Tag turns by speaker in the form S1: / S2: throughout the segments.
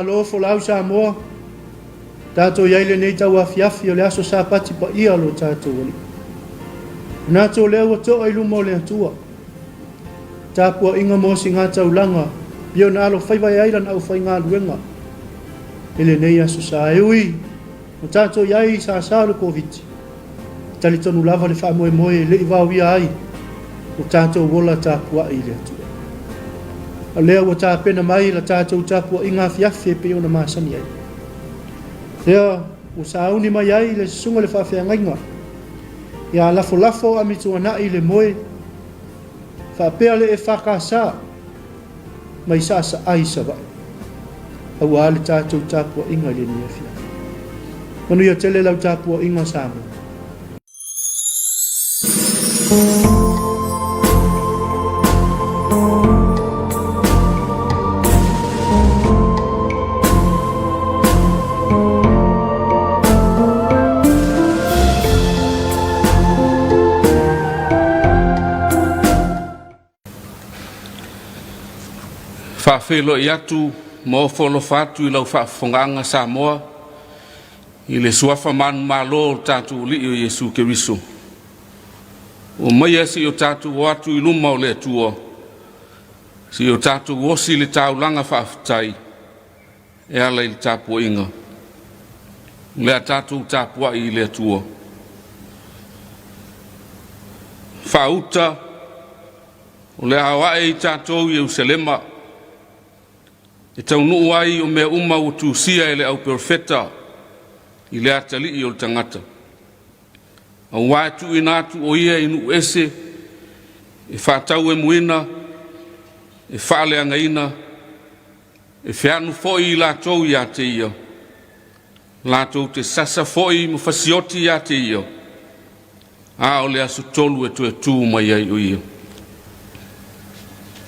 S1: Malo, folau Samoa, tatou i ai lenei tauafiafi o le aso Sapati paia lo tatou Alii. Manatu o lea ua to'a i luma o le Atua, tapuaiga mo sigataulaga pei ona alofaiva e ai lana aufaigaluega i lenei aso sa. E ui o tatou i ai i sasa o le Koviti, talitonu lava le faamoemoe e le i vaoia ai o tatou ola tapuai i le Atua. O lea ua tapena mai la tatou tapuaiga afiafi e pei ona masani ai. Lea ua sauni mai ai le susuga i le faafeagaiga ia Lafolafo Amituanai le Moe faapea le EFKS mai Saasaai i Savaii, aua le tatou tapuaiga i lenei afiafi. Manuia tele lau tapuaiga Samoa.
S2: Faafeiloai atu ma ofo alofa atu i lau faafofogaaga Samoa i le suafa manumalo o le tatou Alii o Iesu Keriso. Ua maia seia o tatou o atu i luma o le Atua, seia o tatou osi le taulaga faafetai e ala i le tapuaiga. O le a tatou tapuai i le Atua. Faauta o le a o ae i tatou i Ierusalema, e taunuu ai o mea uma ua tusia e le au perofeta i le atalii o le tagata. Auā e tuuina atu o ia i nuu ese, e faatauemuina, e faaleagaina, e feanu foi i latou ia te ia, latou te sasa foi ma fasioti ia te ia, a o le aso tolu e toe tu mai ai o ia.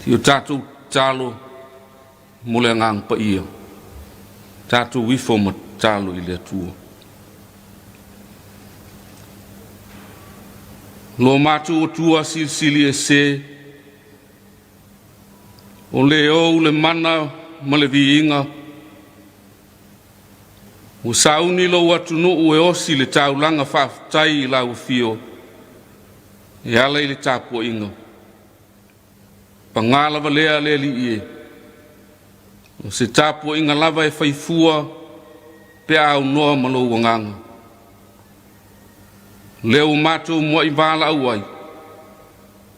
S2: I o tatou tatalo mo le agaga paia, tatou ifo ma tatalo i le Atua. Lo matou Atua silisili ese, o le ou le mana ma le viiga, ua sauni lou atunuu e osi le taulaga faafetai i lau afio e ala i le tapuaiga. Paga lava lea le Alii e, o se tapuaiga lava e faifua pe a aunoa ma lou agaga. O lea ua matou muai valaau ai,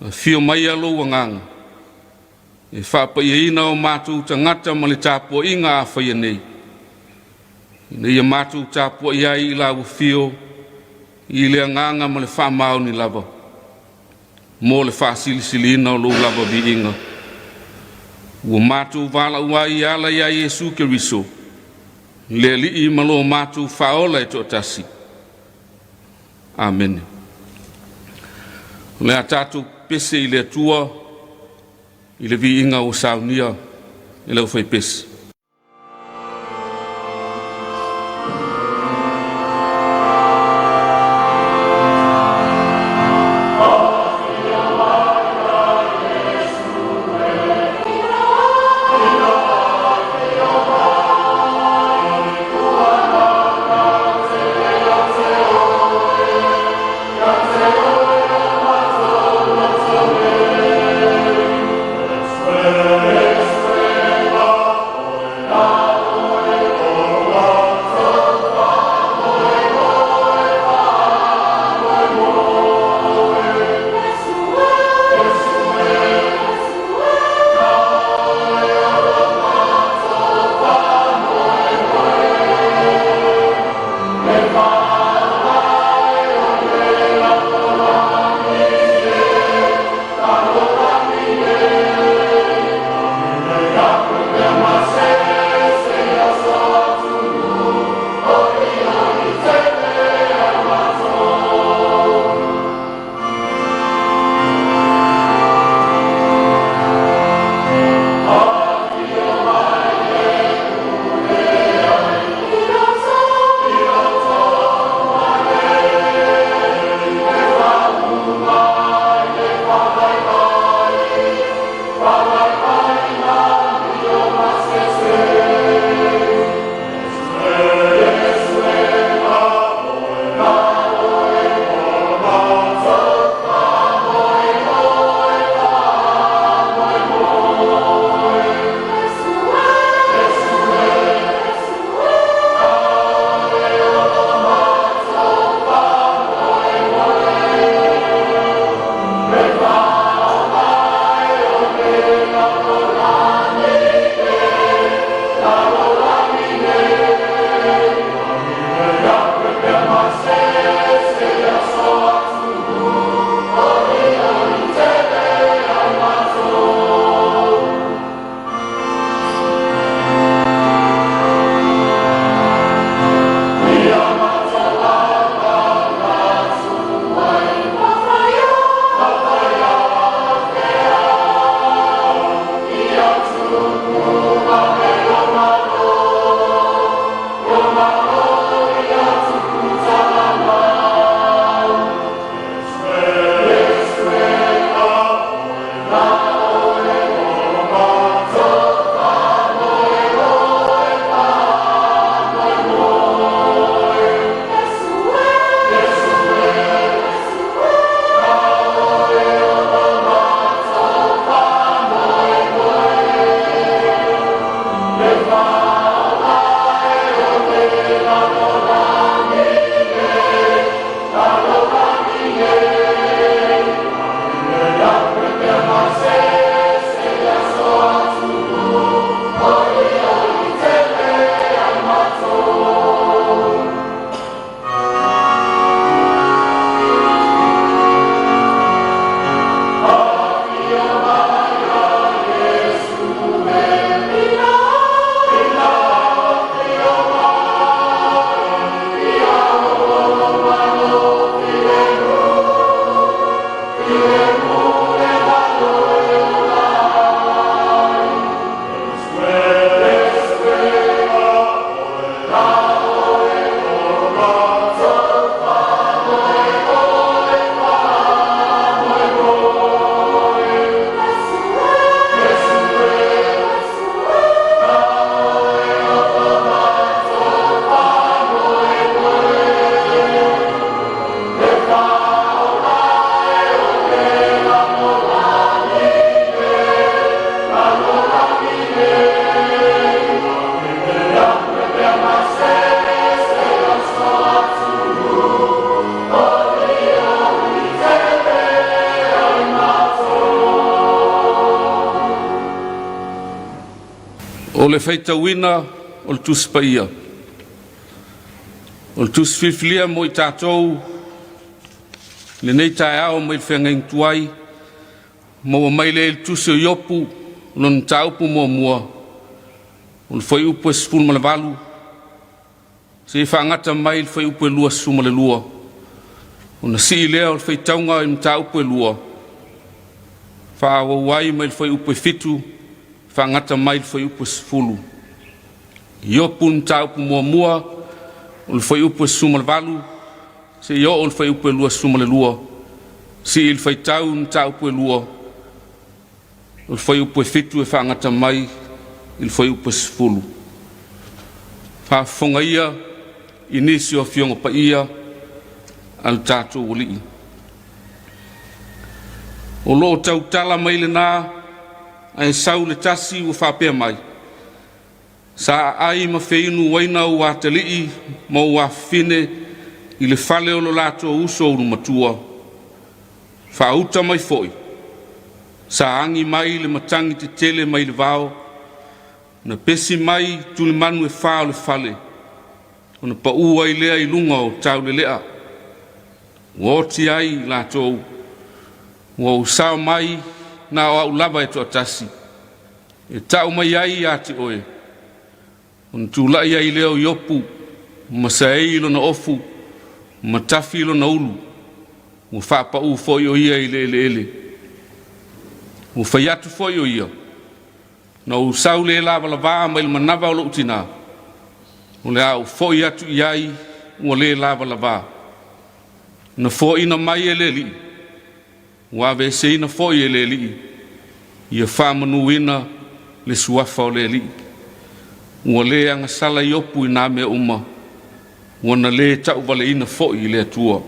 S2: afio maia lou agaga e faapaiaina o matou tagata ma le tapuaiga a faia nei, ina ia matou tapuai ai i lau afio i le agaga ma le faamaoni lava mo le faasilisiliina o lou lava viiga. Ua matou valaau ai e ala ia Iesu Keriso, le Alii ma lo matou faaola e toatasi. Amene. O le a tatou pese i le Atua i le viiga ua saunia e le aufaipese. O le faitauina o le Tusi Paia. O le tusi filifilia mo i tatou i lenei taeao mai le feagaiga tuai, maua mai lea i le tusi o Iopu, lona mataupu muamua, o le fuaiupu e 18, seia faagata mai le fuaiupu e 22, ona sii lea o le faitauga i mataupu e lua, faaauau ai mai le fuaiupu e 7, faagata mai le fuaiupu e 10. Iopu mataupu muamua, o le fuaiupu e 18 seia oo i le fuaiupu e 22, sii le faitau i mataupu e 2, o le fuaiupu e 7 e faagata mai i le fuaiupu e 10. Faafofoga ia i nisi o Afioga Paia a le tatou Alii. O lo o tautala mai lena ae sau le tasi ua faapea mai, Sa aai ma feinu uaina ou atalii ma ou afafine i le fale o lo latou uso ulumatua, faauta mai foi, sa agi mai le matagi tetele mai le vao, na pesi mai tulimanu e fa o le fale, ona pau ai lea i luga o taulelea, ua oti ai i latou, ua ou sao mai na o au lava e toatasi, e tau mai ai ia te oe, ona tulai ai lea o Iopu ma saei lona ofu ma tafi lona ulu, ua faapau foi o ia i le eleele. Ua fai atu foi o ia, na ou sau le lavalava mai le manava o lou tinā, o le a ou foi atu i ai ua le lavalava. Na foaina mai e le Alii, ua aveeseina foi e le Alii, ia faamanuina le suafa o le Alii. Ua le agasala Iopu i nā mea uma, ua na le tauvaleina foi i le Atua.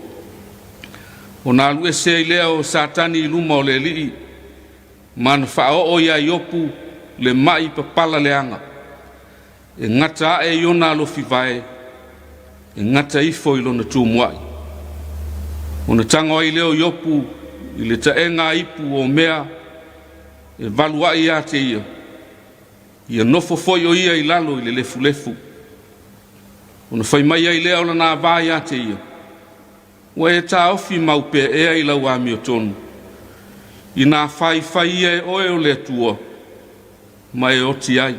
S2: Ona alu ese ai lea o Satani i luma o le Alii, ma na faaoo iā Iopu le mai papala leaga, e gata ae i ona alofi vae, e gata ifo i lona tumuai. Ona tago ai lea o Iopu i le taega a ipu o mea e valu ai ia te ia, ia nofo foi o ia i lalo i le lefulefu. Ona fai mai ai lea o lana ava ia te ia, Ua e taofi mau pea ea i lau amiotonu, inā faifai ia e oe o le Atua, ma e oti ai.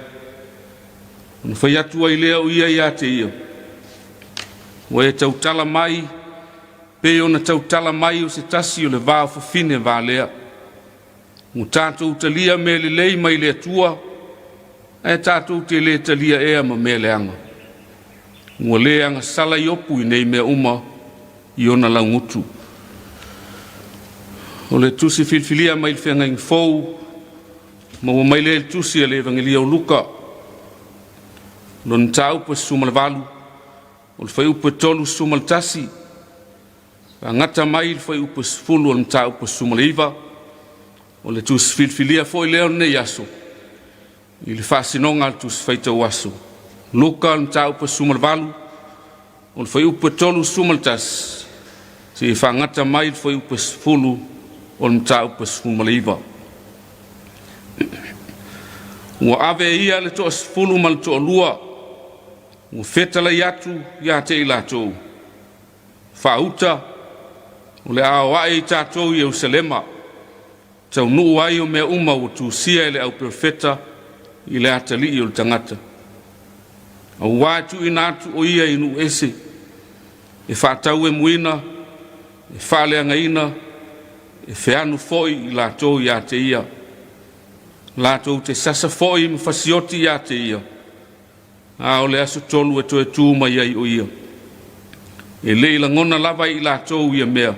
S2: Ona fai atu ai lea o ia ia te ia, Ua e tautala mai, pei ona tautala mai o se tasi o le va o fafine valea. Ua tatou talia mea lelei mai le Atua, ae tatou te le talia ea ma mea leaga. Ua le agasala Iopu i nei mea uma i ona laugutu. O le tusi filifilia mai le feagaiga fou, maua mai lea i le tusi a le Evagelia o Luka, lona mataupu e 18, o le fuaiupu e 31, faagata mai le fuaiupu e 10 o le mataupu e 19. O le tusi filifilia foi lea o lenei aso i le faasinoga a le tusi faitau aso. Luka o le mataupu e 18, o le fuaiupu e 31, seia faagata mai le fuaiupu e 10 o le mataupu e 19. Ua ave e ia le toasefulu ma le toalua, ua fetalai atu ia te i latou, faauta, o le a o ae i tatou i Ierusalema, taunuu ai o mea uma ua tusia e le auperofeta i le atalii o le tagata. Auā e tuuina atu o ia i nuu ese, e faatauemuina, e faaleagaina, e feanu foi i latou ia te ia. Latou te sasa foi ma fasioti ia te ia, a o le aso tolu e toe tu mai ai o ia. E le i lagona lava e i latou ia mea,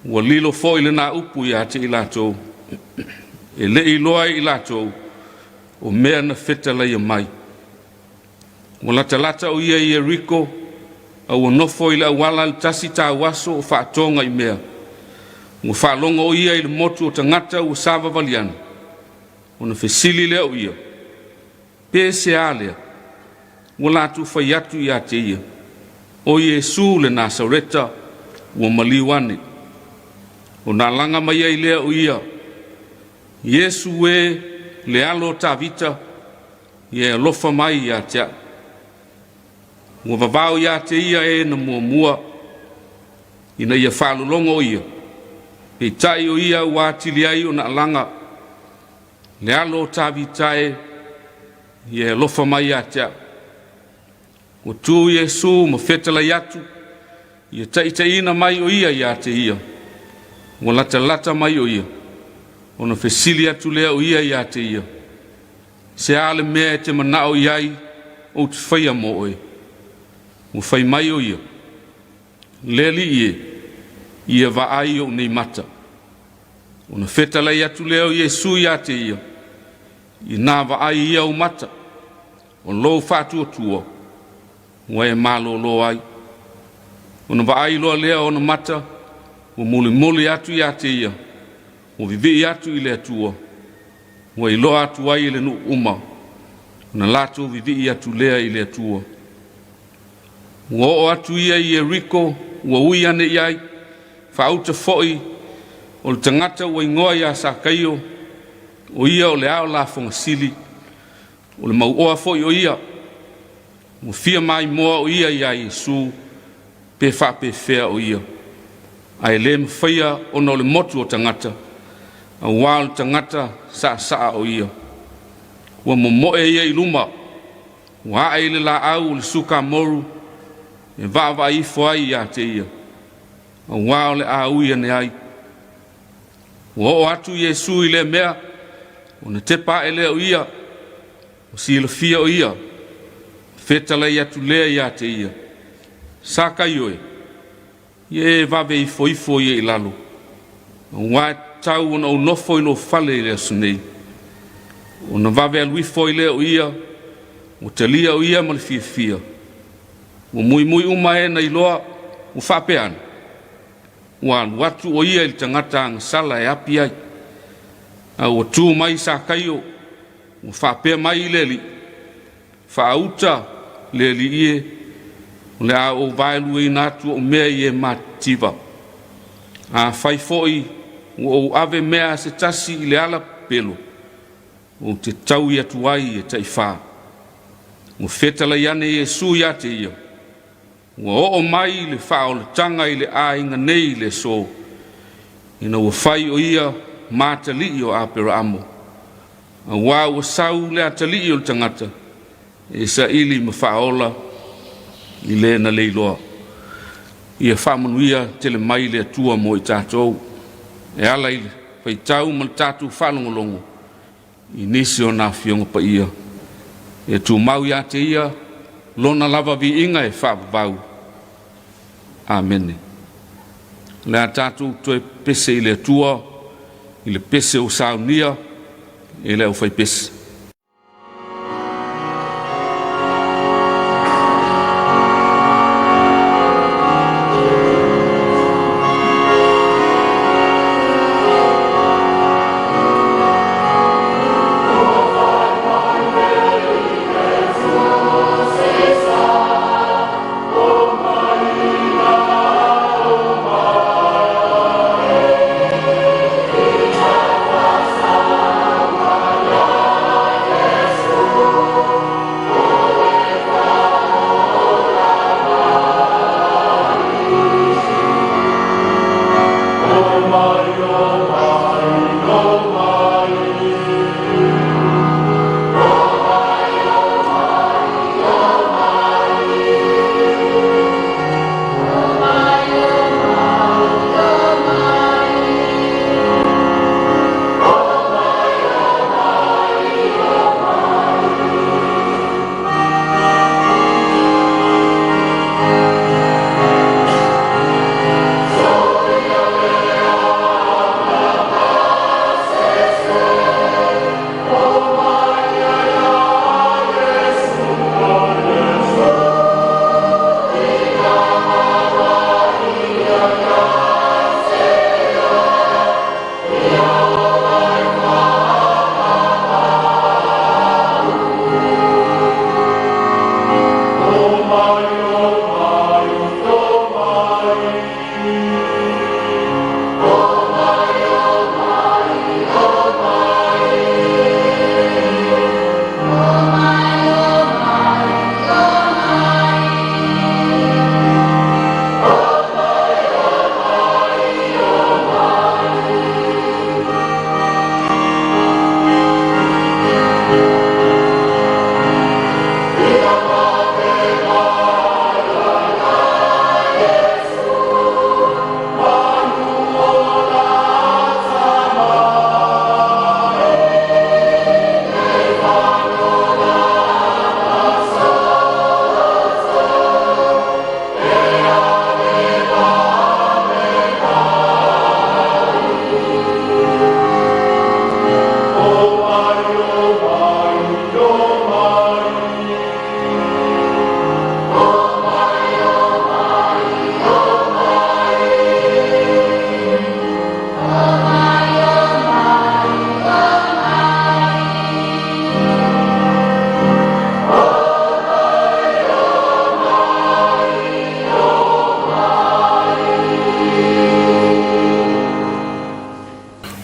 S2: ua lilo foi lena upu ia te i latou. E le i iloa e i latou o mea na fetalaia mai. Ua latalata o ia i Ieriko, a ua nofo i le auala le tasi tauaso o faatoga i mea. Ua faalogo o ia i le motu o tagata ua savavali ane, ona fesili lea o ia, Pe se a lea? Ua latou fai atu ia te ia, O Iesu le Nasareta ua maliu ane. Ona alaga mai ai lea o ia, Iesu e, le alo o Tavita, Ia e alofa mai ia te a'u. Ua vavao ia te ia e na muamua ina ia faalologo o ia, peitai o ia ua atili ai ona alaga le alo o Tavita e, ia e alofa mai ia te a'u. Ua tu Iesu ma fetalai atu, ia taitaiina mai o ia ia te ia. Ua latalata mai o ia, ona fesili atu lea o ia ia te ia. Se a le mea e te manao i ai ou te faia mo oe. Ua fai mai o ia, le alii e, ia vaai ou nei mata. Ona fetalai atu lea o Iesu ia te ia, ina vaai ia ou mata, o lou faatuatua, ua e malōlō ai. Ona vaai loa lea o ona mata, ua mulimuli atu ia te ia, ua vivii atu i le Atua, ua iloa atu ai e le nuu uma, ona latou vivii atu lea i le Atua. Ua oo atu ia i Ieriko, ua ui ane i ai, faauta foi o le tagata ua igoa ia Sakaio, o ia o le ao lafoga sili, o le mauoa foi o ia, ua fia maimoa o ia iā Iesu, pe faapefea o ia. Ae le mafaia ona o le motu o tagata, auā o le tagata saasaa o ia. Ua momoe ia i luma, ua ae i le laau o le sukamoru, e vaavaai ifo ai ia te ia, auā o le a ui ane ai. Ua oo atu Iesu i lea mea, ona tepa ae lea o ia, ua silafia o ia, fetalai atu lea ia te ia, Sakaio e, ia e vave ifoifo ia i lalo, auā e tatau ona ou nofo i lou fale i le aso nei. Ona vave alu ifo ai lea o ia, ua talia o ia ma le fiafia. Ua muimui uma e na iloa, ua faapea ane, ua alu atu o ia i le tagata agasala e api ai. A ua tu mai Sakaio, ua faapea mai i le Alii, Faauta le Alii e, o le a ou vaeluaina atu ou mea i e matitiva. Afai foi ua ou ave mea a se tasi i le ala pepelo, ou te taui atu ai e taifā. Ua fetalai ane Iesu ia te ia, Ua oo mai le faaolataga i le aiga nei i le aso, ina ua fai o ia ma atalii o Aperaamo, auā ua sau le atalii o le tagata e saili ma faaola i le na le iloa. Ia faamanuia tele mai le Atua mo i tatou, e ala i le faitau ma le tatou faalogologo i nisi o na Afioga Paia, e tumau ia te Ia Lona lava viiga e faavavau. Amene. O le a tatou toe pese i le Atua i le pese ua saunia e le aufaipese.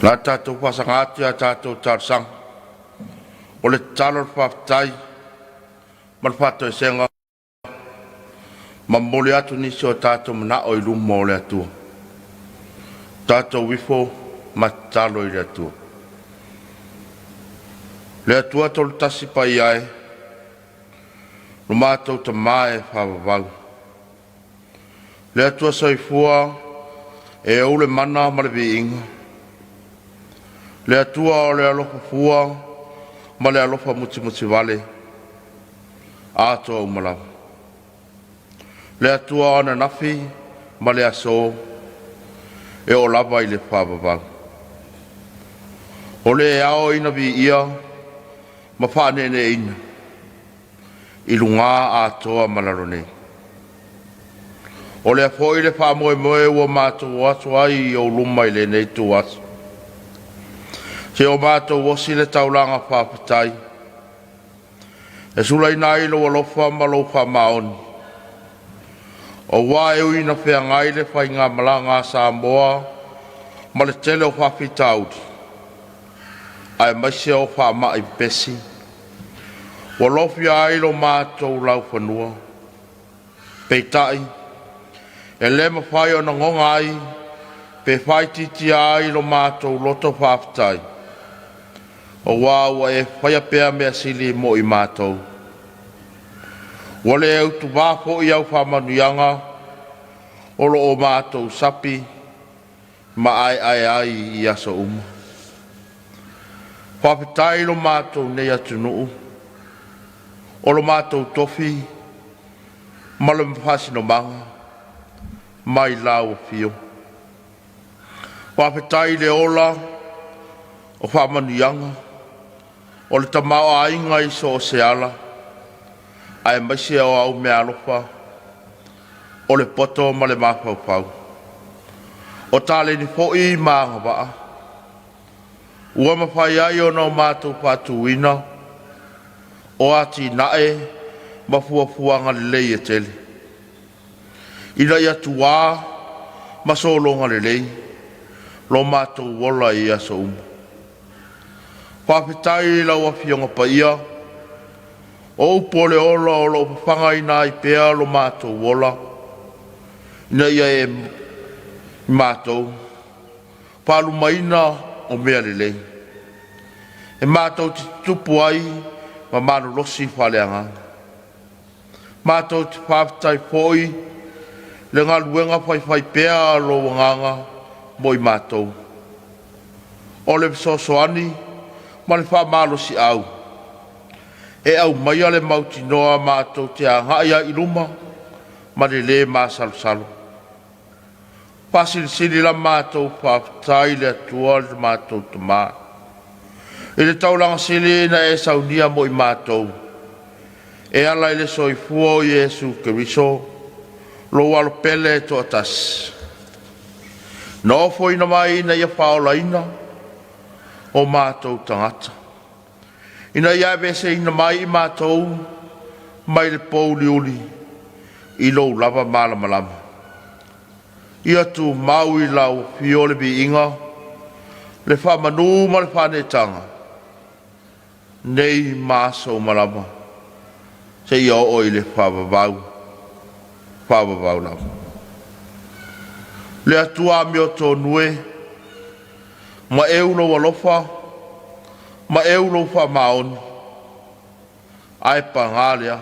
S3: Le a tatou faasaga atu i a tatou talosaga, o le tatalo, o le faafetai ma le faatoesega, ma momoli atu nisi o tatou manao i luma o le Atua. Tatou ifo ma tatalo i le Atua. Le Atua Toletasi paia e, lo matou Tama e faavavau, le Atua Soifua e ou le mana ma le viiga, le Atua o le alofa fua ma le alofa musumusi vale atoa uma lava. Le Atua o ananafi ma le aso e oo lava i le faavavau. O le ao ina viia ma faaneeneeina i luga atoa ma lalo nei. O lea foi le faamoemoe ua matou o atu ai i ou luma i lenei ituaso, seia o matou osi le taulaga faafetai e sulaina ai lou alofa ma lou faamaoni, aua e ui ina feagai le faigamalaga a Samoa ma le tele o faafitauli aemaise o faamai pepesi ua lofia ai lo matou laufanua, peitai e le mafai ona goga ai pe faaitiitia ai lo matou loto faafetai, aua ua e faia pea mea sili mo i matou. Ua le utuvā foi au faamanuiaga o lo o matou sapi ma aeae ai i aso uma. Faafetai i lo matou nei atunuu, o lo matou tofi ma le faasinomaga mai lau Afio. Faafetai i le ola o faamanuiaga, o le tamaoaiga i so o se ala, aemaise o au meaalofa o le poto ma le mafaufau, o taleni foi ma agavaa ua mafai ai ona matou faatuina o atinae ma fuafuaga lelei e tele, ina ia tuā ma sologa lelei lo matou ola i aso uma. Faafetai i lau Afioga Paia, o upu o le ola o lo o fafagaina ai pea lo matou ola, ina ia e matou faalumaina o mea lelei, e matou te tutupu ai ma malolosi faaleagaga. Matou te faafetai foi i le galuega faifaipea a lou Agaga mo i matou, o le fesoasoani ma le faamalosiau e aumaia le mautinoa matou te agai ai i luma ma le le masalosalo. Faasilisili la matou faafetai i le Atua lo matou Tama i le taulaga sili na e saunia mo i matou e ala i le soifua o Iesu Keriso, lou Alo pele e toatasi, na ofoina mai ina ia faaolaina o matou tagata, ina ia aveeseina mai i matou mai le pouliuli i lou lava malamalama. Ia tumau i lau Afio le viiga, le faamanu ma le faaneetaga, nei ma aso uma lava, seia oo i le faavavau, faavavau lava. Le Atua amiotonu e, maeu lou alofa, maeu lou faamaoni, ae paga lea,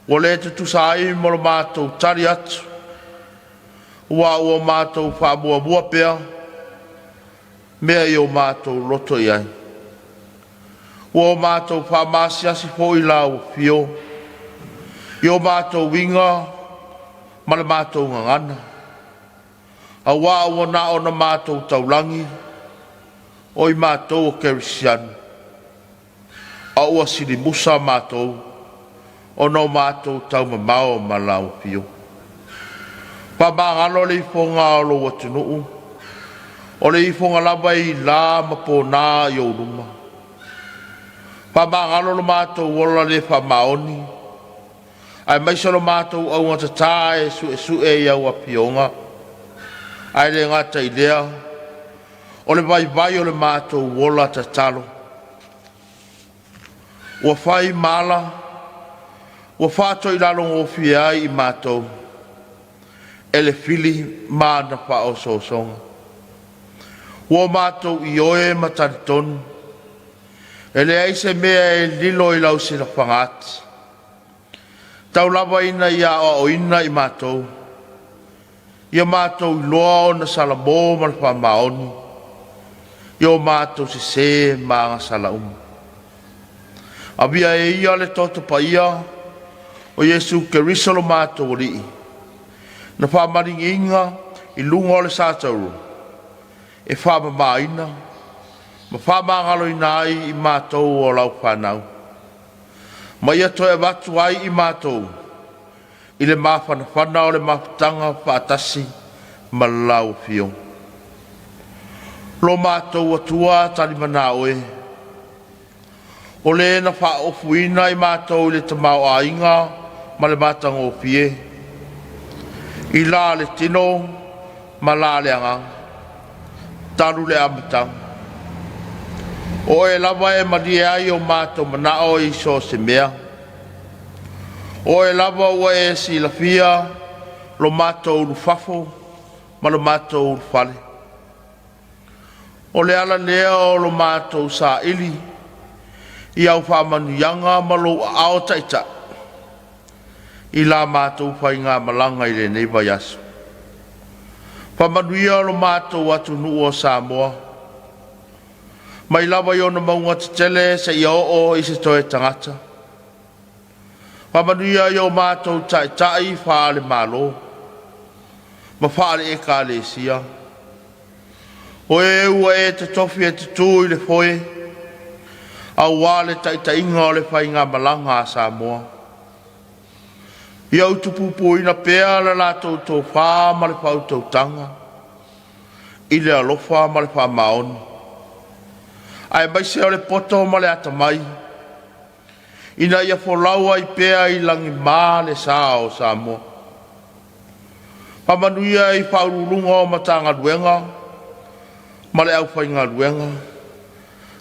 S3: ua le tutusa ai ma lo matou tali atu, ua ua matou faamuamua pea mea i o matou loto i ai. Ua o matou faamasisiasi foi i lau afio i o matou uiga ma le matou gagana, auā ua na ona matou taulagi o i matou o Kerisiano, a ua silimusa matou ona o matou taumamao ma lau afio. Faamagalo le ifoga o lou atunuu, o le ifoga lava e i la ma pona i ou luma. Faamagalo lo matou ola le faamaoni, aemaise lo matou augatata e suesue i au afioga, ae le gata i lea, o le vaivai o le matou ola tatalo. Ua fai ma ala ua faatoilalogoofie ai i matou e le fili ma ana faaosoosoga. Ua matou ioe ma talitonu, e leai se mea e lilo i lau silafagaati. Tau lava ina ia aoaoina i matou, ia matou iloa ona salamo ma le faamaoni i o matou sese ma agasala uma. Avia e Ia le toto paia o Iesu Keriso lo matou Alii, na faamaliniina i luga o le satauro e faamamaina ma faamagaloina ai i matou o lau fanau, ma ia toe avatu ai i matou i le mafanafana o le mafutaga faatasi ma le lau Afio. Lo matou Atua talimana Oe, o le na faaofuina i matou i le tamaoaiga ma le matagofie, i la le tino ma la le agaga, talu le amataga. O Oe lava e malie ai o matou manao i so o se mea. O Oe lava ua e silafia lo matou ulufafo ma lo matou ulufale. O le ala lea o lo matou saili i au faamanuiaga ma lou aao taitai i la matou faigamalaga i lenei vaiaso. Faamanuia lo matou atunuu o Samoa, mai lava i ona mauga tetele seia oo i se toe tagata. Faamanuia i o matou taitai faale-Malo ma faale-Ekalesia, o e ua e totofi e te tu i le foe aua le taitaiga o le faigamalaga a Samoa. Ia utupupuina pea le latou tofa ma le faautautaga i le alofa ma le faamaoni, aemaise o le poto ma le atamai, ina ia folau ai pea i lagima le sa o Samoa. Faamanuia i Ofisa Sili o Pulega o Matagaluega ma le aufaigaluega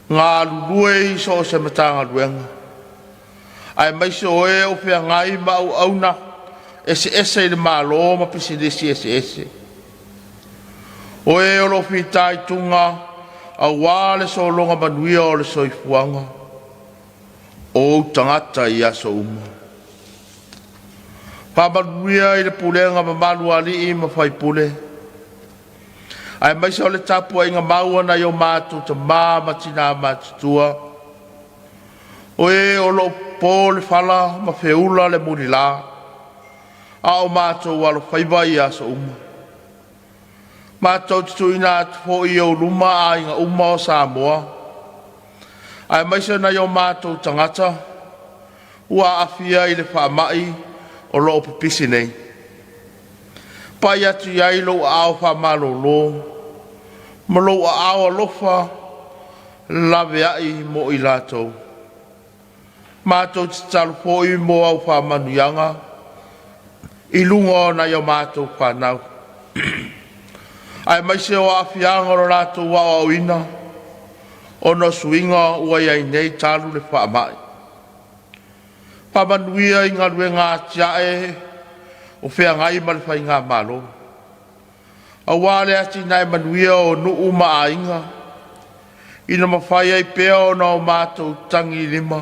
S3: galulue i so o se Matagaluega, aemaise o e o feagai ma auauna eseese i le Malo ma pisinisi eseese, o e o lo o fitaituga aua le sologa manuia o le soifuaga o ou tagata i aso uma. Faamanuia i le pulega mamalu a alii ma faipule, aemaise o le tapuaiga mau a nai o matou tama ma tina matutua, o e o lo o popo le fala ma feula le mulila a o matou alofaiva i aso uma. Matou te tuuina atu foi i ou luma aiga uma o Samoa, aemaise o nai o matou tagata ua aafia i le faamai o lo o pipisi nei. Pai atu i ai lou aao faamalolo ma lou aao alofa laveai mo i latou. Matou te tatalo foi mo au faamanuiaga i luga o nai a matou fanau, aemaise o aafiaga o lo latou aoaoina ona o suiga ua i ai nei talu le faamai. Faamanuia i galuega atiae o feagai ma le Faigamalo, aua le atinae manuia o nuu ma aiga, ina mafai ai pea ona o matou tagilima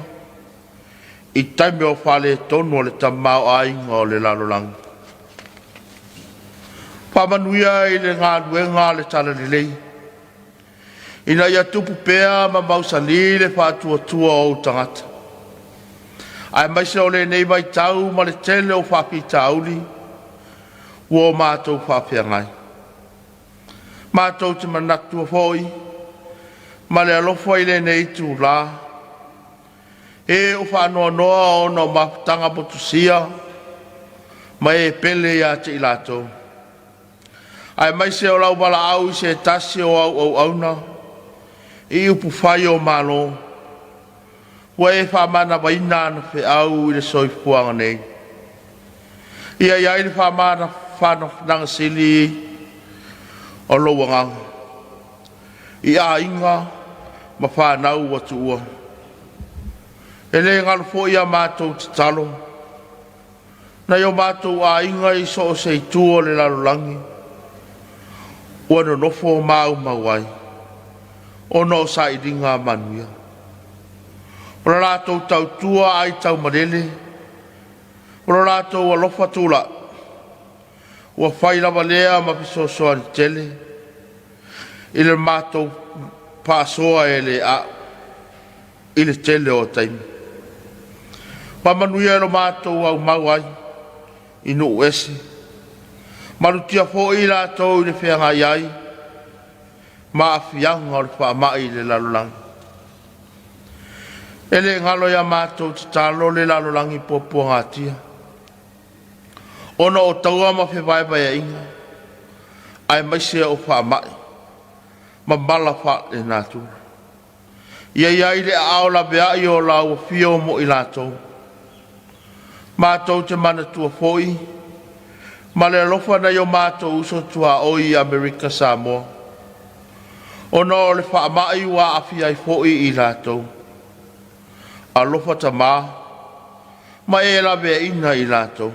S3: i taimi o faaletonu o le tamaoaiga o le lalolagi. Faamanuia i le galuega a le Talalelei, ina ia tupu pea ma mausali le faatuatua o ou tagata, aemaise o lenei vaitau ma le tele o faafitauli ua o matou faafeagai. Matou te manatua foi ma le alofa i lenei itula e o faanoanoa ona o mafutaga motusia ma e pele ia te i latou, aemaise o lau valaau i se tasi o au auauna i upufai o Malo, ua e faamanavaina ana feau i le soifuaga nei. Ia i ai le faamafanafanaga sili o lou agaga. i aiga ma fanau ua tuua. E le galo foi a matou tatalo nai o matou aiga i so o se itu o le lalolagi ua nonofo ma aumau ai, ona o sailiga manuia. O le latou tautua aitaumalele ma lo latou alofa tulai, ua fai lava lea ma fesoasoani tele i le matou faasoa e le a'u i le tele o taimi. Faamanuia i lo matou aumau ai i nuu ese, malutia foi i latou i le feagai ai ma aafiaga o le faamai i le lalolagi. E le galo ia matou tatalo le lalolagi puapuagatia, ona o taua ma fevaevaeaiga, aemaise o faamai ma mala faalenatura. Ia i ai le aao laveai o lau Afio mo i latou. Matou te manatua foi ma le alofa nai o matou uso tuaoi i Amerika Samoa, ona o le faamai ua aafia ai foi i latou. Alofa Tama ma e laveaina i latou,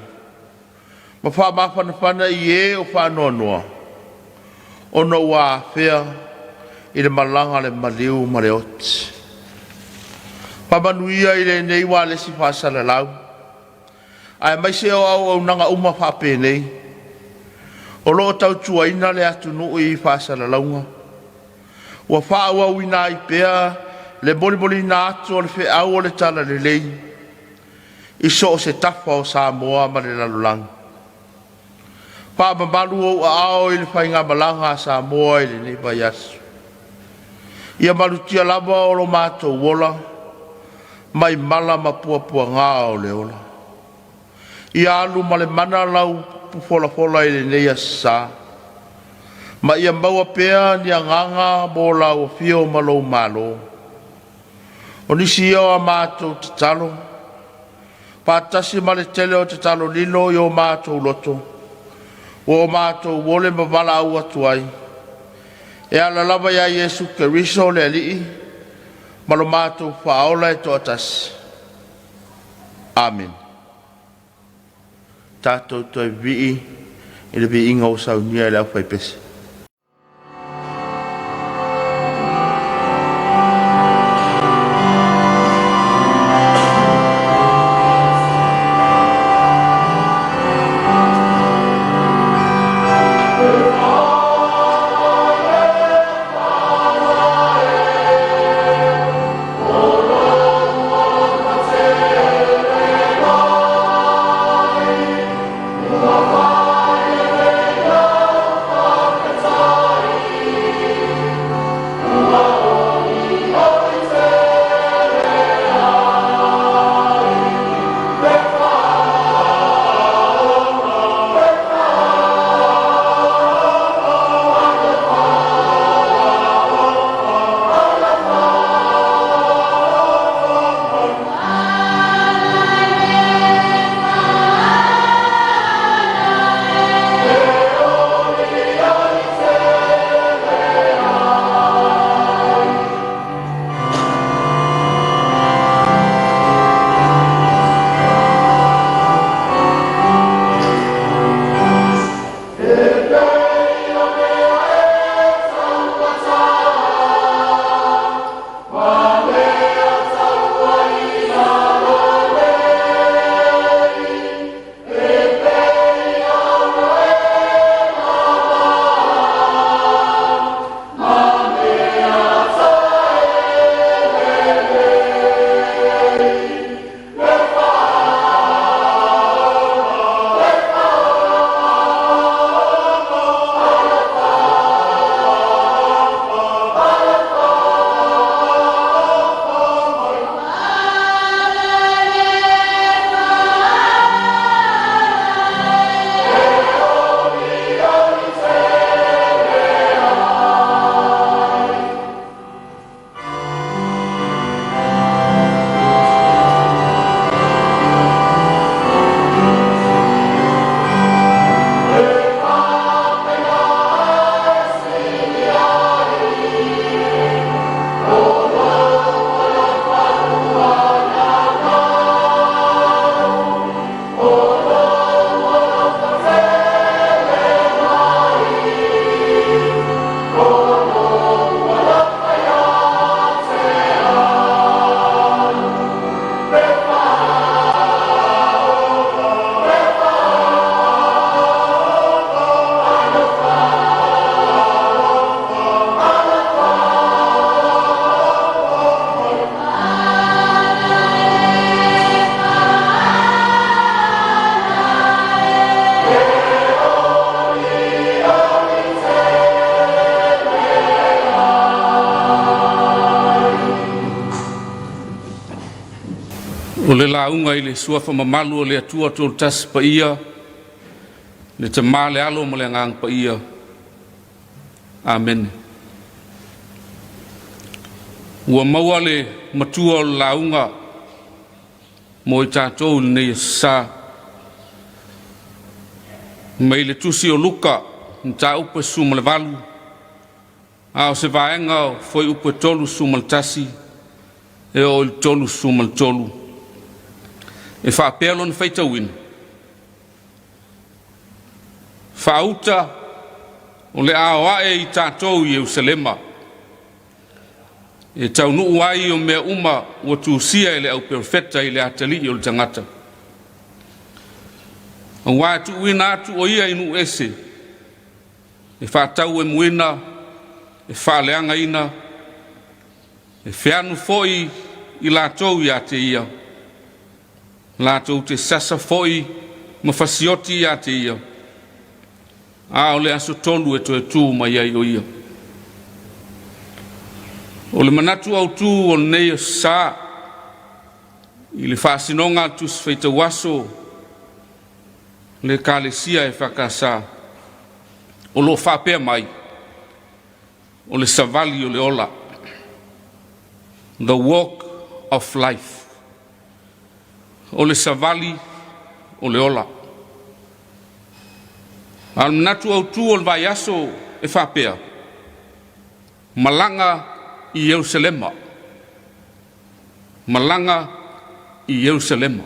S3: ma faamafanafana i e o faanoanoa ona ua afea i le malaga a le maliu ma le oti. Faamanuia i lenei ualesi faasalalau, aemaise o auaunaga uma faapenei o lo o tautuaina le atunuu i faasalalauga, ua faaauauina ai pea le molimoliina atu o le feau o le Talalelei i so o se tafa o Samoa ma le lalolagi. Faamamalu ou aao i le faigamalaga a Samoa i lenei vaiaso. Ia malutia lava o lo matou ola mai mala ma puapuaga o le ola. Ia alu ma le mana lau folafola i lenei aso sa, ma ia maua pea ni agaga mo lau afio ma lou malo. O nisi ia o a matou tatalo, faatasi ma le tele o tatalo lilo i o matou loto, ua o matou ole ma valaau atu ai, e ala lava ia Iesu Keriso o le Alii ma lo matou Faaola e toatasi. Amene. Tatou toe vivii i le viiga ua saunia e le aufaipese.
S2: O le lauga i le suafa mamalu o le Atua Toatasi Paia, le Tama, le Alo ma le Agaga Paia. Amene. Ua maua le matua o le lauga mo i tatou i lenei aso sa. Mai le tusi o Luka, mataupu e 18, a o se vaega o fuaiupu e 31 e oo i le 33, e faapea lona faitauina: Faauta o le a o ae i tatou i Yerusalema, e taunuu ai o mea uma ua tusia e le auperofeta i le atalii o le tagata. Auā e tuuina atu o ia i nuu ese, e faatauemuina, e faaleagaina, e feanu foi i latou ia te ia, latou te sasa foi ma fasioti ia te ia, a o le aso 3 e toe tu mai ai o ia. O le manatu autu o lenei aso sa i le faasinoga a le Tusi Faitau Aso le Ekalesia EFKS, o lo o faapea mai, o le savali o le ola, the walk of life. O le savali o le ola. A o le manatu autu o le vaiaso e faapea, malaga i Ierusalema, malaga i Ierusalema.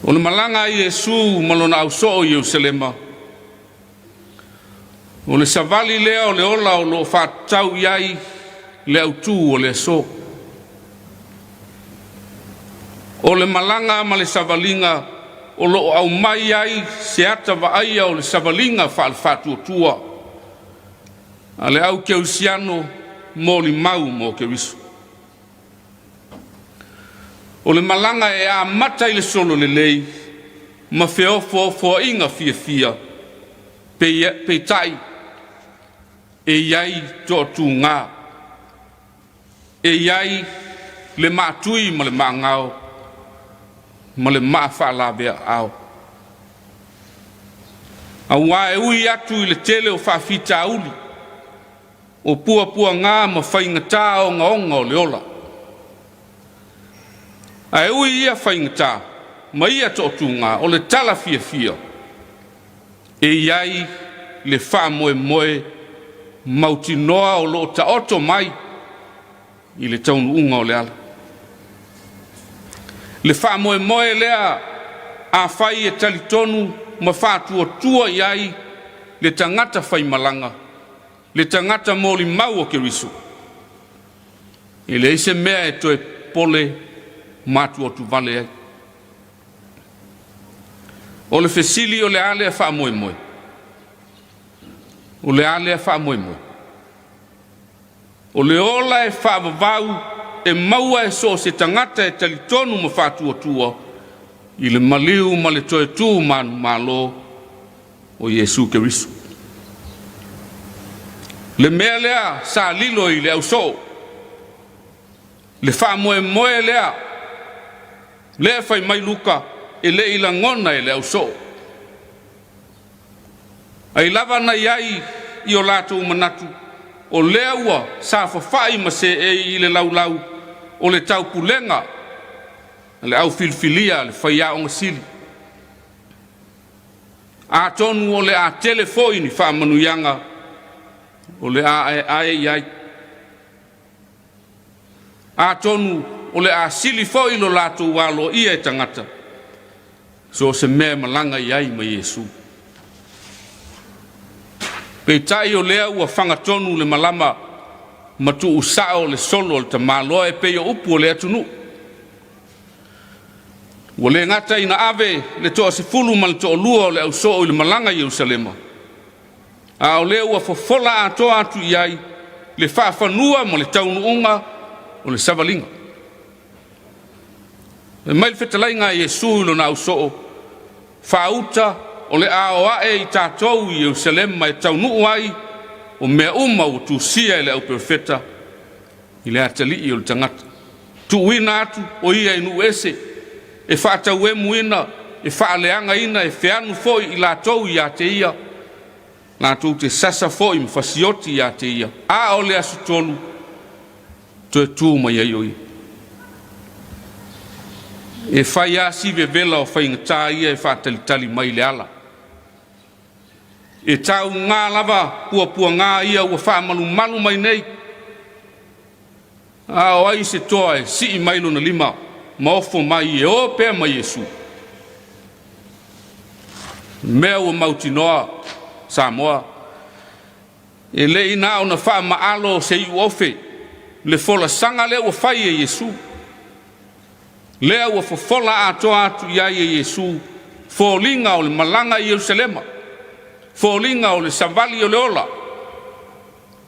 S2: O le malaga a Iesu ma lona ausoo i Ierusalema, o le savali lea o le ola o lo o faatatau i ai le autu o le aso. O le malaga ma le savaliga o lo o aumai ai se ata vaaia o le savaliga faale-faatuatua a le au kerisiano molimau mo Keriso. O le malaga e amata i le solo lelei ma feofoofoaiga fiafia, peitai e i ai toatuga, e i ai le maatui ma le maagao ma le maa faalavea-aao. Auā e ui atu i le tele o faafitauli, o puapuaga ma faigata ogaoga o le ola, ae ui ia faigata ma ia toatuga, o le tala fiafia, e i ai le faamoemoe mautinoa o lo o taoto mai i le taunuuga o le ala. Le faamoemoe lea afai e talitonu ma faatuatua i ai le tagata faimalaga, le tagata molimau o Keriso, e leai se mea e toe popole ma atuatuvale ai. O le fesili o le a lea faamoemoe? O le a lea faamoemoe? O le ola e faavavau e maua e so o se tagata e talitonu ma faatuatua i le maliu ma le toe tu manumalo o Iesu Keriso. Le mea lea sa lilo i le ausoo, le faamoemoe lea, lea fai mai Luka e le i lagona e le ausoo. Ai lava na i ai i o latou manatu, o lea ua saofafai ma seei i le laulau o le taupulega a le au filifilia a le faiaoga sili. Atonu o le a tele foi ni faamanuiaga o le a aeae i ai. Atonu o le a sili foi lo latou aloaia e tagata, so o se mea e malaga i ai ma Iesu. Peitai o lea ua fagatonu le malama ma tuusao le solo a le tamaloa e pei o upu o le atunuu. Ua le gata ina ave le 12 ma le toalua o le ausoo i le malaga i Ierusalema, a o lea ua fofola atoa atu i ai le faafanua ma le taunuuga o le savaliga. E mai le fetalaiga a Iesu i lona ausoo, faauta o le a o ae i tatou i Ierusalema e taunuu ai o mea uma ua tusia e le auperofeta i le atalii o le tagata. Tuuina atu o ia i nuu ese, e faatauemuina, e faaleagaina, e feanu foi i latou ia te ia, latou te sasa foi ma fasioti ia te ia, a o le aso 3, toe tu mai ai o ia. E fai lava si vevela o faigata ia e faatalitali mai i le ala. E tauga lava puapuaga ia ua faamalumalu mai nei, a o ai se toa e sii mai lona lima ma ofo mai e o pea ma Iesu? Mea ua mautinoa Samoa, e le i na ona faamaalo se iuofe le folasaga lea ua fai e Iesu, lea ua fofola atoa atu i ai e Iesu foliga o le malaga i Ierusalema, foliga o le savali o le ola,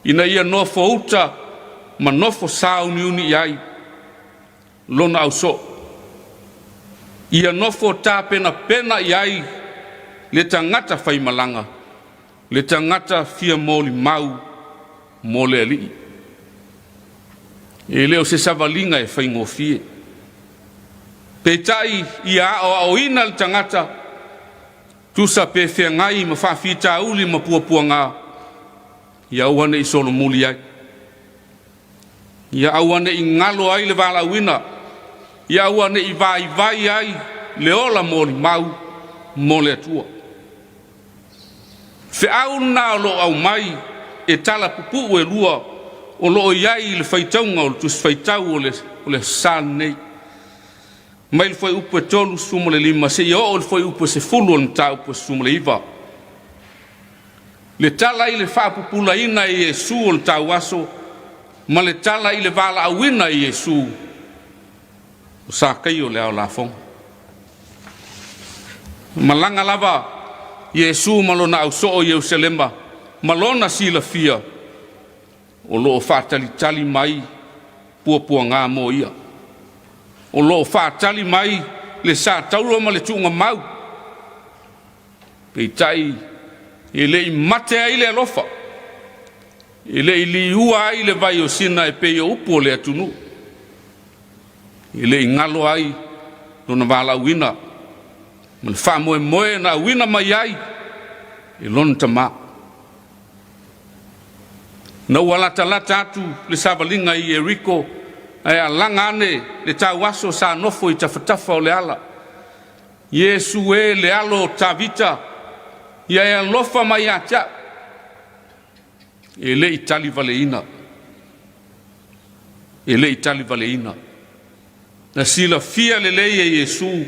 S2: ina ia nofouta ma nofo sauniuni i ai lona ausoo, ia nofo tapenapena i ai le tagata faimalaga, le tagata fia molimau mo le Alii. E le o se savaliga e faigofie. Peitai ia aoaoina le tagata, tusa pe feagai ma faafitauli ma puapuaga, ia aua ne i solomuli ai, ia aua ne i galo ai le valaauina, ia aua ne i vaivai ai le ola molimau mo le Atua. Feau lena o lo o aumai e tala pupuu e lua o lo o i ai i le faitauga o le Tusi Faitau o le Aso Sa lenei, mai le fuaiupu e 35 seia oo i le fuaiupu e 10 o le mataupu e 19. Le tala i le faapupulaina e Iesu o le tauaso ma le tala i le valaauina e Iesu o Sakaio le ao lafoga. Malaga lava Iesu ma lona ausoo i Ierusalema ma lona silafia o lo o faatalitali mai puapuaga mo ia. O lo o faatali mai le satauro ma le tuugamau. Peitai e le i mate ai le alofa, e le i liua ai le vai o Sina e pei o upu o le atunuu, e le i galo ai lona valaauina ma le faamoemoe na auina mai ai e lona tama. Na ua latalata atu le savaliga i Ieriko, ae alaga ane le tauaso sa nofo i tafatafa o le ala. Iesu e le alo o Tavita, ia e alofa mai ia te au. E le i tali valeina, e le i tali valeina. Na silafia lelei e Iesu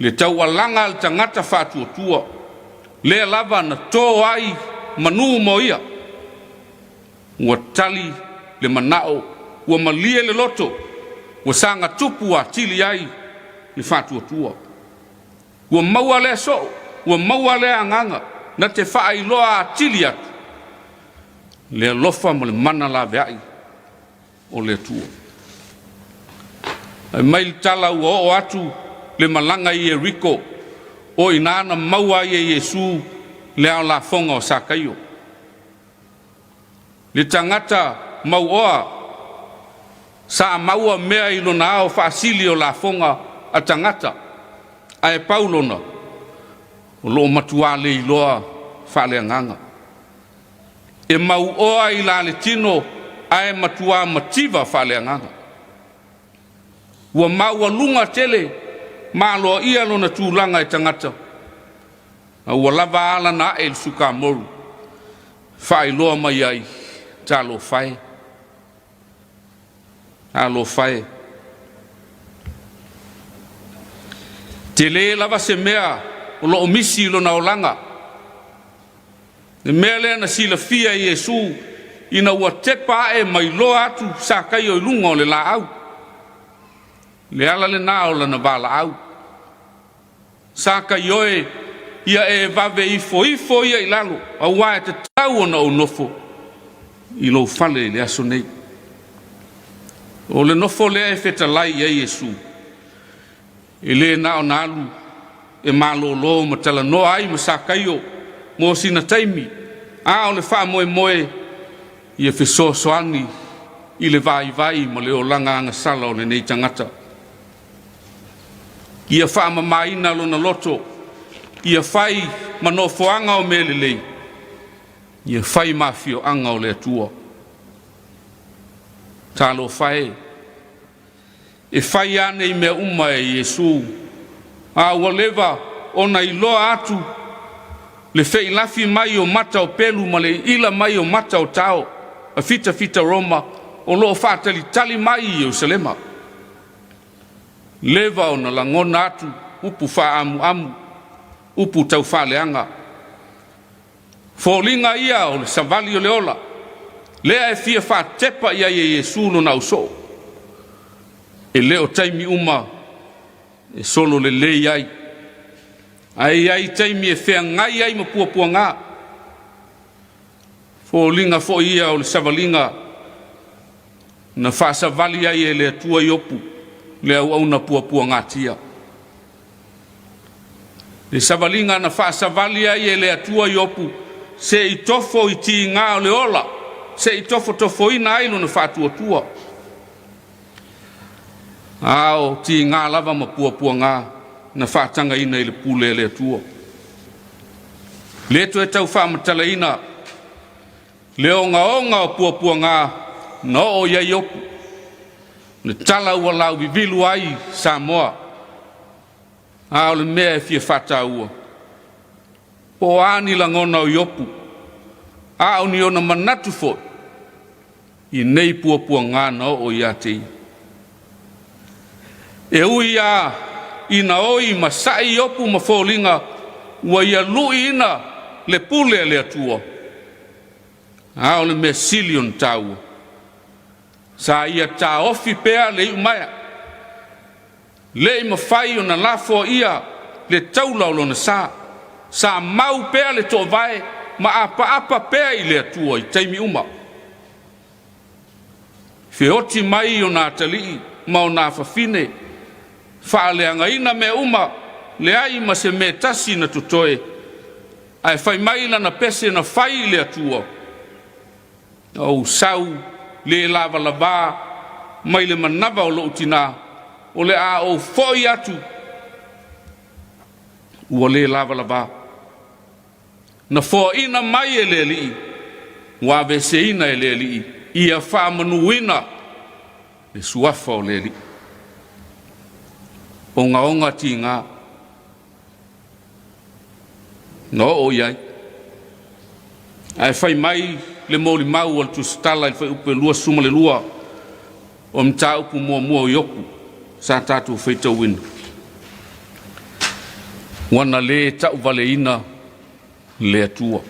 S2: le taualaga a le tagata faatuatua, lea lava na to ai manu mo ia. Ua tali le manao, ua malie le loto, ua saga tupu atili ai le faatuatua. Ua maua lea soo, ua maua lea agaga, na te faailoa atili atu le alofa ma le mana laveai o le Atua. Fai mai le tala ua oo atu le malaga i Ieriko, o i ina na maua ai e Iesu le ao lafoga o Sakaio. Le tagata mauoa sa maua mea i lona ao faasili o lafoga a tagata, ae pau lona, o lo o matuā le iloa faaleagaga. E mauoa i la le tino ae matuā mativa faaleagaga. Ua maualuga tele ma aloaia lona tulaga e tagata, a ua lava a lana ae i le sukamoru, faailoa mai ai, Talofa e, talofa e. Tele lava se mea o lo o misi i lona olaga. Le mea lea na silafia e Iesu ina ua tepa ae ma iloa atu Sakaio i luga o le laau. Le ala lena o lana valaau. Sakaio e, ia e vave ifo ifo ia i lalo, aua e tatau ona ou nofo i lou fale i le aso nei. O le nofo lea e fetalai i ai Iesu, e le na ona alu e malolo ma talanoa ai ma Sakaio mo sina taimi, a o le faamoemoe ia fesoasoani i le vaivai ma le olaga agasala o lenei tagata. Ia faamamaina lona loto, ia fai ma nofoaga o mea lelei, ia fai ma afioaga o le Atua. Talofa e, e fai a nei mea uma e Iesu, a ua leva ona iloa atu le feilafi mai o mata o pelu ma le iila mai o mata o tao a fitafita Roma o lo o faatalitali mai i Ierusalema. Leva ona lagona atu upu faaamuamu, upu taufaaleaga. Foliga ia o le savali o le ola, lea e fia faatepa i ai e Iesu lona ausoo. E le o taimi uma e solo lelei ai, ae i ai taimi e feagai ai ma puapuaga. Foliga foi ia o le savaliga na faasavali ai e le Atua Iopu le auauna puapuagatia. Le savaliga na faasavali ai e le Atua Iopu se i tofo i tiga o le ola, se i tofotofoina ai lona faatuatua. A o tiga lava ma puapuaga na faatagaina i le pule a le Atua. Le toe tau faamatalaina le ogaoga o puapuaga na oo i ai Iopu, le tala ua lauvivilu ai Samoa. A o le mea e fia faataua, po o a ni lagona o Iopu, a o ni ona manatu foi i nei puapuaga na oo ia te ia. E ui lava ina oi ma sa'i Iopu ma foliga ua ia lu'iina le pule a le Atua, a o le mea sili ona taua, sa ia taofi pea le iumaea, le i mafai ona lafoaia le taula o lona sa. Sa mau pea le toovae ma apaapa pea i le Atua i taimi uma. Feoti mai ona atalii ma ona afafine, faaleagaina mea uma, leai ma se mea tasi na totoe, ae fai mai lana pese na fai i le Atua, Na ou sau le lavalavā mai le manava o lou tinā, o le a ou foi atu ua le lavalavā. Na foaina mai e le Alii, ua aveeseina e le Alii, ia faamanuina le suafa o le Alii. Ogaoga tiga na oo i ai. Ae fai mai le molimau a le tusitala i le fuaiupu e 22 o mataupu muamua o Iopu sa tatou faitauina. Ua na lē tauvaleina le Atua.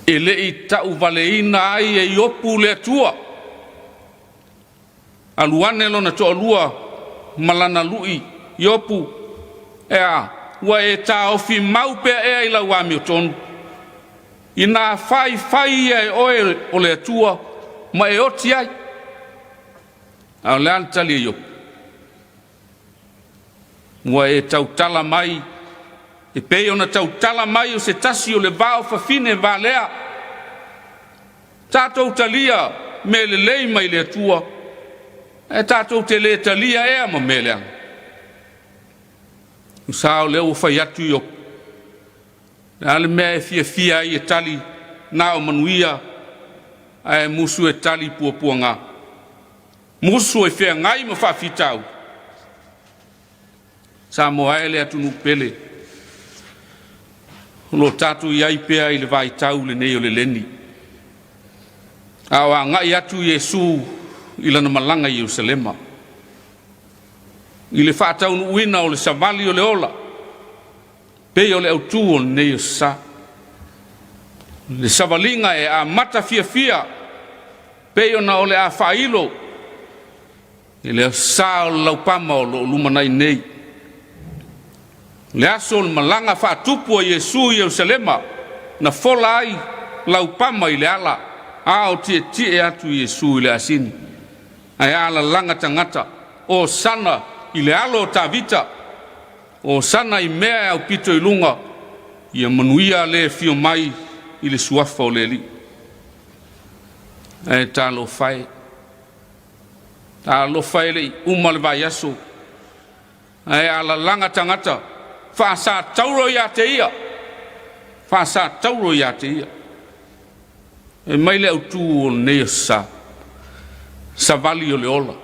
S2: E le i tauvaleina ai e Iopu le Atua. Alu ane lona toalua ma lana lu'i Iopu, Ea, ua e taofi mau pea ea i lau amiotonu? Inā faifai ia e oe o le Atua ma e oti ai. A o le a le tali a Iopu? Ua e tautala mai e pei ona tautala mai o se tasi o le vao fafine valea. Tatou talia mea lelei mai le Atua, ae tatou te lē talia ea ma mea leaga. Tusa o lea ua fai atu Iopu, le a le mea e fiafia ai e tali na o manuia, ae musu e tali puapuaga, musu e feagai ma faafitauli. Samoa e le atunuu pele, o lo o tatou i ai pea i le vaitau lenei o le leni, a o agai atu Iesu i lana malaga i Ierusalema, i le faataunuuina o le savali o le ola, pei o le autū o lenei aso Sa. Le savaliga e amata fiafia, pei ona o le a faailo I le aso Sa o le laupama o lo o lumanai nei, le aso o le malaga faatupu a Iesu i Ierusalema, na fola ai laupama i le ala, a o tietie atu Iesu i le asini, ae alalaga tagata, Osana i le alo o Tavita! Osana i mea e aupito i luga, ia manuia le afio mai i le suafa o le Alii. Ae talofa e, talofa e le i uma le vaiaso, ae alalaga tagata faasatauro ia te ia, faasatauro ia te ia. E mai le autū o lenei aso sa, savali o le ola.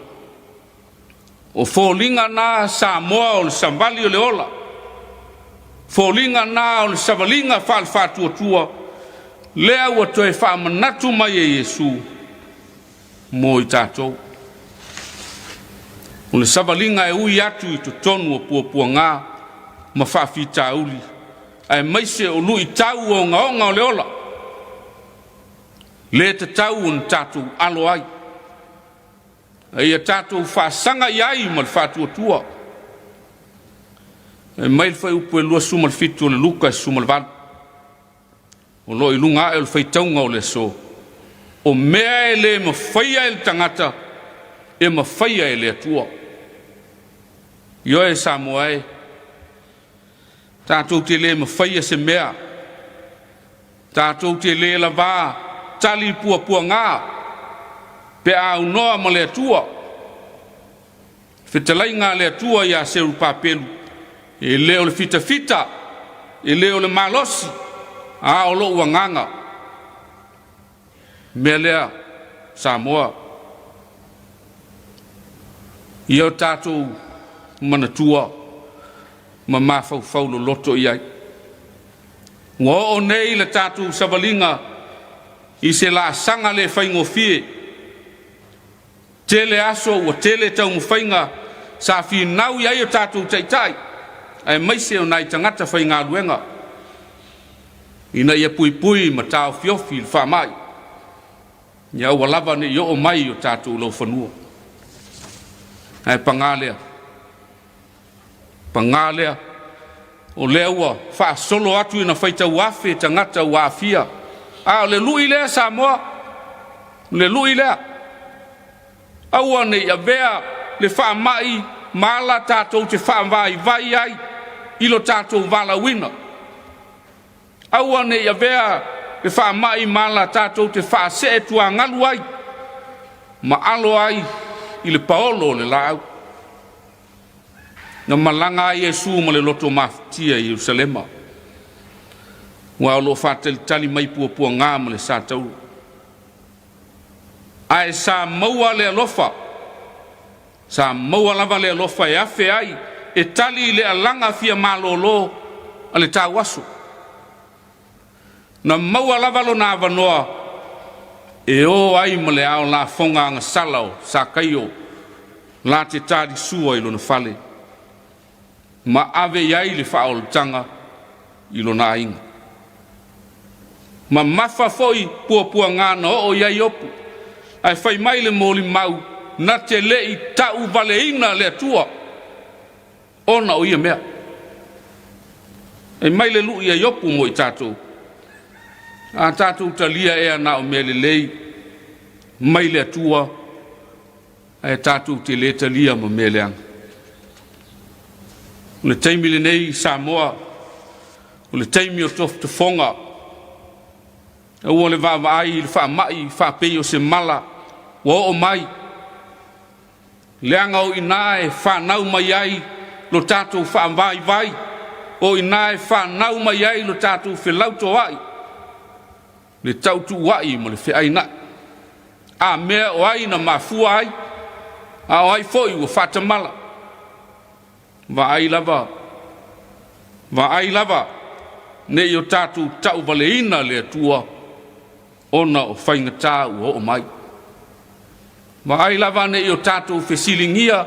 S2: O foliga na Samoa o le savali o le ola, foliga na o le savaliga faale-faatuatua, lea ua toe faamanatu mai e Iesu mo i tatou. O le savaliga e ui atu i totonu o puapuaga ma faafitauli, aemaise o luitau ogaoga o le ola, le tatau ona tatou alo ai, a ia tatou faasaga i ai ma le faatuatua. E mai le fuaiupu e 27 o le Luka 18, o lo o i luga ae o le faitauga o le aso, o mea e le mafaia e le tagata, e mafaia e le Atua. Ioe Samoa e, tatou te le mafaia se mea, tatou te le lavā tali puapuaga pe a aunoa ma le Atua. Fetalaiga a le Atua ia Serupapelu, e le o le fitafita, e le o le malosi, a o lou agaga. Mea lea, Samoa, ia o tatou manatua ma mafaufau loloto i ai. Ua oo nei le tatou savaliga i se laasaga le faigofie. Tele aso ua tele taumafaiga sa finau i ai o tatou taitai, aemaise o nai tagata faigaluega, ina ia puipui ma taofiofi le faamai, ia aua lava ne i oo mai i o tatou laufanua. Ae paga lea, paga lea, o lea ua faasolo atu ina faitau afe tagata ua aafia. A o le lui lea Samoa, o le lui lea. Aua ne i avea le faamai ma ala tatou te faavaivai ai i lo tatou valaauina. Aua ne i avea le faamai ma ala tatou te faasee tuagalu ai ma alo ai i le paolo o le laau. Na malaga ai Iesu ma le loto mafatia i Ierusalema, aua o lo o faatalitali mai puapuaga ma le satauro. Ae sa maua le alofa, sa maua lava le alofa e afe ai e tali i le alaga fia malolo a le tauaso. Na maua lava lona avanoa e o ai ma le ao lafoga agasala o Sakaio la te talisua i lona fale ma ave i ai le faaolataga i lona aiga. Mamafa foi puapuaga na oo i ai Iopu, ae fai mai le molimau na te le i tauvaleina le Atua ona o ia mea. E mai le lui a Iopu mo i tatou, a tatou talia ea na o mea lelei mai le Atua, ae tatou te le talia ma mea leaga. O le taimi lenei Samoa, o le taimi o tofotofoga, aua le vaavaai i le faamai faapei o se mala ua oo mai, leaga o i ina e fanau mai ai lo tatou faavaivai, o i ina e fanau mai ai lo tatou felautoai, le tautuua'i ma le feaina'i. A mea o ai na mafua ai, a o ai foi ua faatamala? Vaai lava, vaai lava, ne i o tatou tauvaleina le Atua ona o faigata ua oo mai. Vaai lava ne i o tatou fesiligia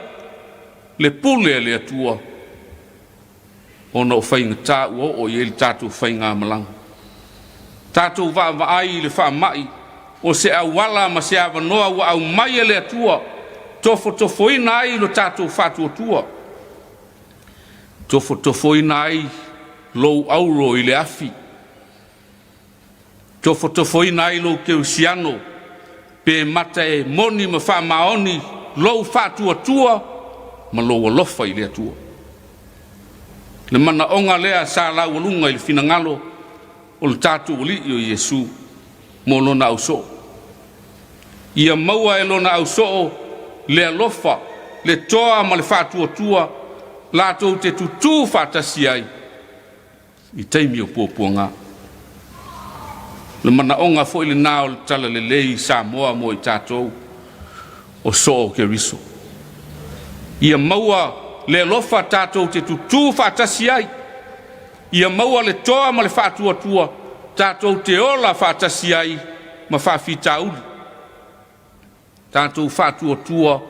S2: le pule a le Atua ona o faigata ua oo i ai le tatou faigamalaga. Tatou vaavaai i le faamai o se auala ma se avanoa ua aumai e le Atua, tofotofoina ai lo tatou faatuatua, tofotofoina ai lou auro i le afi, tofotofoina ai lou kerisiano pe mata e moni ma faamaoni lou faatuatua ma lou alofa i le Atua. Le manaoga lea sa laualuga i le finagalo o le tatou Alii o Iesu mo lona ausoo. Ia maua e lona ausoo le alofa, le toa ma le faatuatua latou te tutū faatasi ai i taimi o puapuaga. Le manaoga foi lena o le Talalelei i Samoa mo i tatou o soo o Keriso. Ia maua le alofa tatou te tutū faatasi ai, ia maua le toa ma le faatuatua tatou te ola faatasi ai ma faafitauli. Tatou faatuatua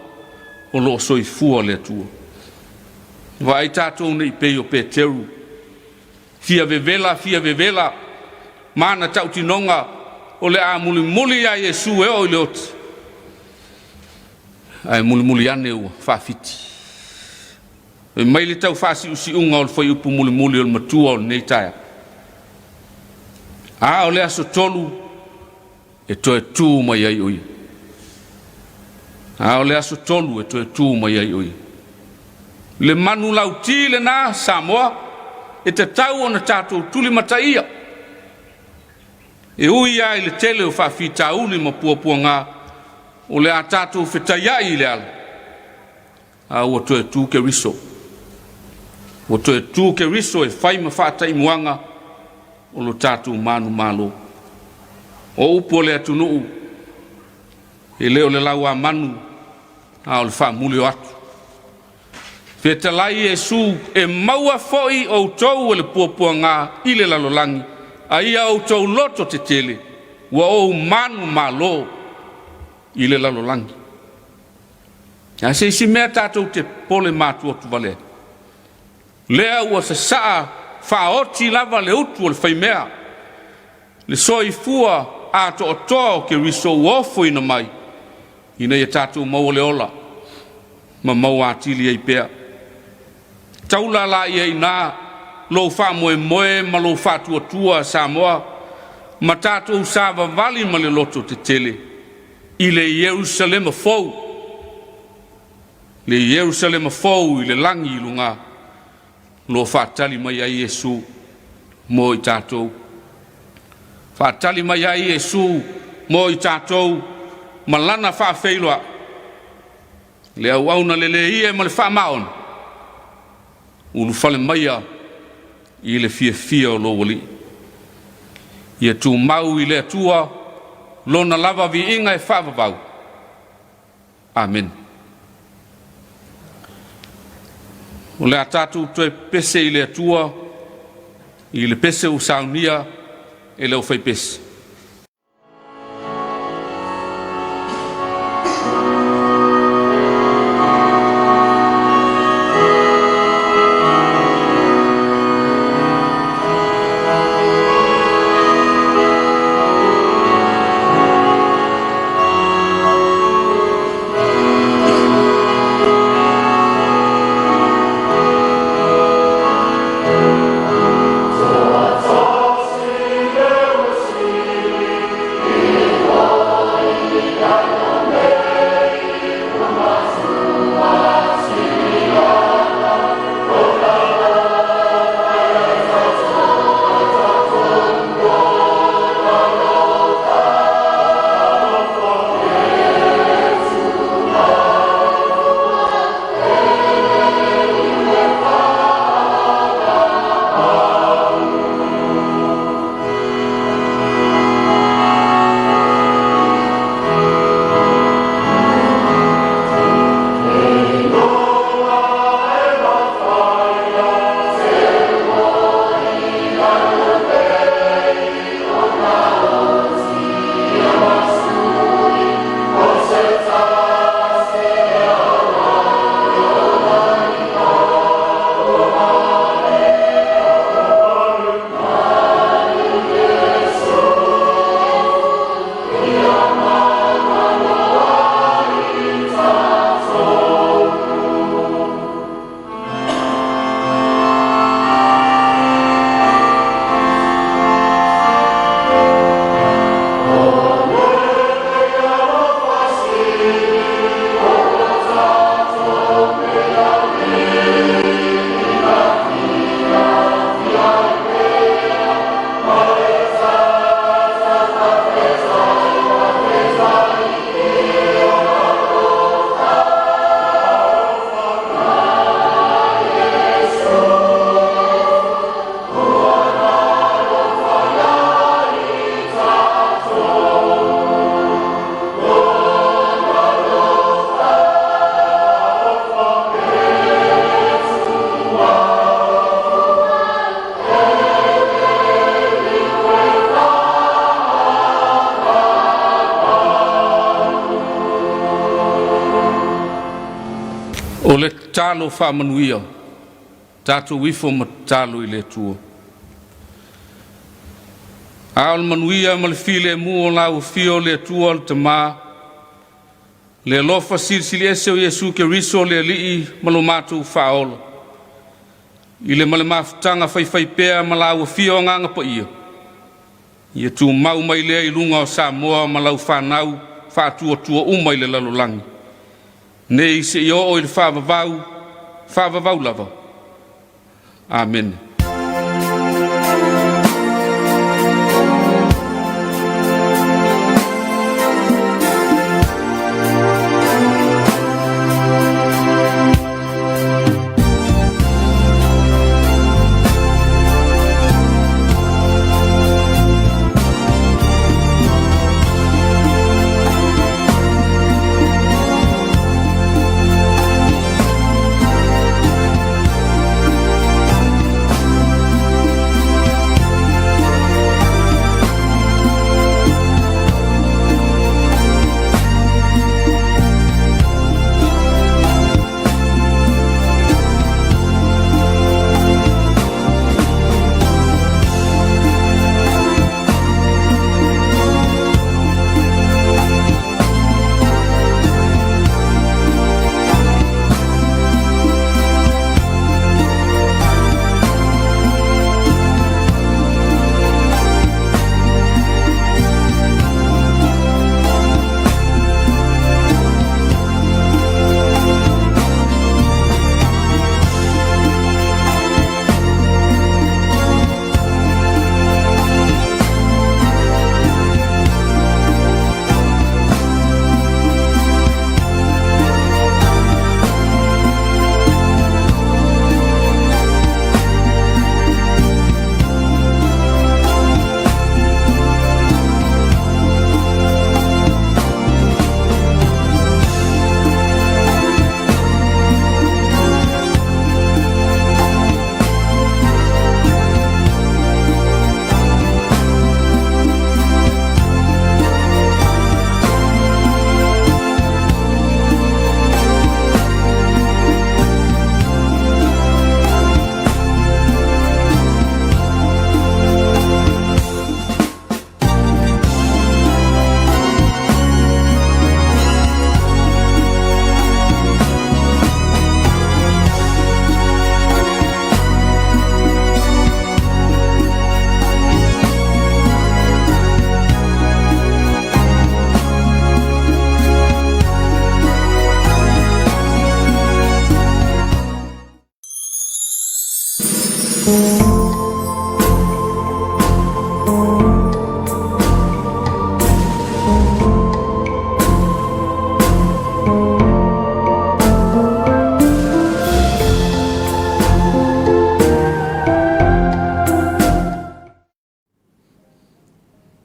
S2: o lo o soifua le Atua. Vaai tatou nei pei o Peteru, fia vevela fia vevela, ma ana tautinoga o le a mulimuli ia Iesu e oo i le oti, ae mulimuli ane ua faafiti. Fai mai le tau faasiusiuga o le fuaiupu mulimuli o le matua o lenei taeao. A o le aso 3 e toe tu mai ai o ia. A o le aso 3 e toe tu mai ai o ia. Le manu lauti lena Samoa e tatau ona tatou tulimataia. E ui lava i le tele o faafitauli ma puapuaga, o le a tatou fetaiai i le ala, a ua toe tu Keriso. Ua toe tu Keriso e fai ma faataimuaga o lo tatou manumalo. O upu o le atunuu, e le o le lauamanu, a o le faamuli o atu. Fetalai Iesu, e maua foi outou e le puapuaga i le lalolagi, a ia outou loto tetele, ua ou manumalo i le lalolagi. A se isi mea tatou te pole matuatu vale ai, lea ua sasaa faaoti lava le utu o le faimea, le soifua atoatoa o Keriso ua ofoina mai, ina ia tatou maua le ola ma maua atili ai pea. Taula laia i ina lou faamoemoe ma lou faatuatua Samoa, ma tatou savavali ma le loto tetele i le Ierusalema fou, le Ierusalema fou i le lagi i luga, o lo o faatali mai ai Iesu mo i tatou. Faatali mai ai Iesu mo i tatou ma lana faafeiloai, le auauna lelei e ma le faamaoni, ulufale maia i le fiafia o lou Alii. Ia tumau i le Atua lona lava viiga e faavavau. Amene. O le a tatou toe pese i le Atua i le pese ua saunia e le aufaipese. tatalo faamanuia, tatou ifo ma tatalo i le Atua. A o le manuia ma le filemu o lau afio le Atua le Tama, le alofa Silisili Ese o Iesu Keriso le Alii ma lo matou Faaola, i le ma le mafutaga faifaipea ma lau Afio Agaga Paia, ia tumau mai lea i luga o Samoa ma lau fanau uma i le lalolagi, nei seia oo i le faavavau, faavavau lava. Amene.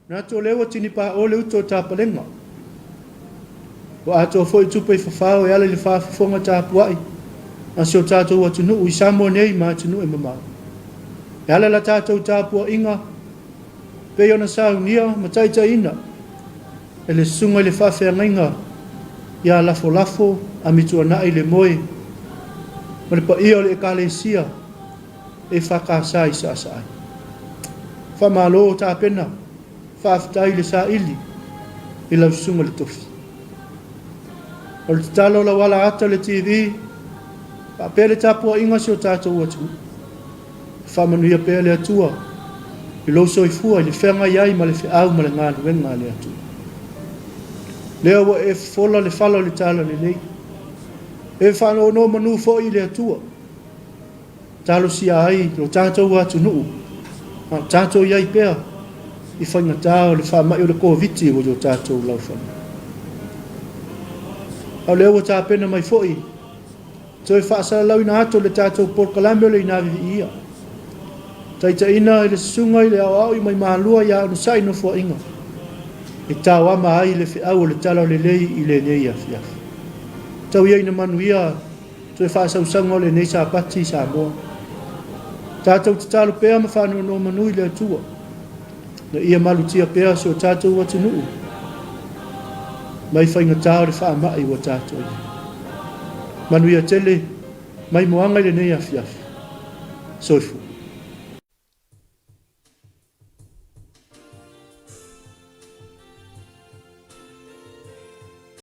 S1: Manatu o lea ua tinipaʻo le uto o Tapalega. Ua atoa foi tupe i fafao e ala i le faafofoga tapuai a si o tatou atunuu i Samoa nei ma atunuu e mamao. E ala la tatou tapuaiga pei ona saunia ma taitaiina e le susuga i le faafeagaiga ia Lafolafo Amituanai Lemoe ma le paia o le Ekalesia EFKS i Saasaai. Faamalo tapena, faafetai le saili i lau susuga i le tofi. O le tatalo lau ala ata le TV, faapea le tapuaiga a si o tatou atunuu. Faamanuia pea le Atua i lou soifua i le feagai ai ma le feau ma le galuega a le Atua. Lea ua e fofola le fala o le talalelei, e faanonomanu foi i le Atua, talosia ai lo tatou atunuu a o tatou i ai pea i faigata o le faamai o le Koviti ua i o tatou laufanua. A o lea ua tapena mai foi toe faasalalauina atu o le tatou polokalame o le Ina Viviia, taitaiina i le susuga i le aoao i Maimalua ia Onosai Nofoaiga, e taoama ai le feau o le Talalelei i lenei afiafi. Tau ia ina manuia toe faasausauga o lenei Sapati i Samoa. Tatou tatalo pea ma faanonomanu i le Atua, na ia malutia pea si o tatou atunuu mai faigata o le faamai ua tatou i ai. Manuia tele. Maimoaga i lenei afiafi. Soifua.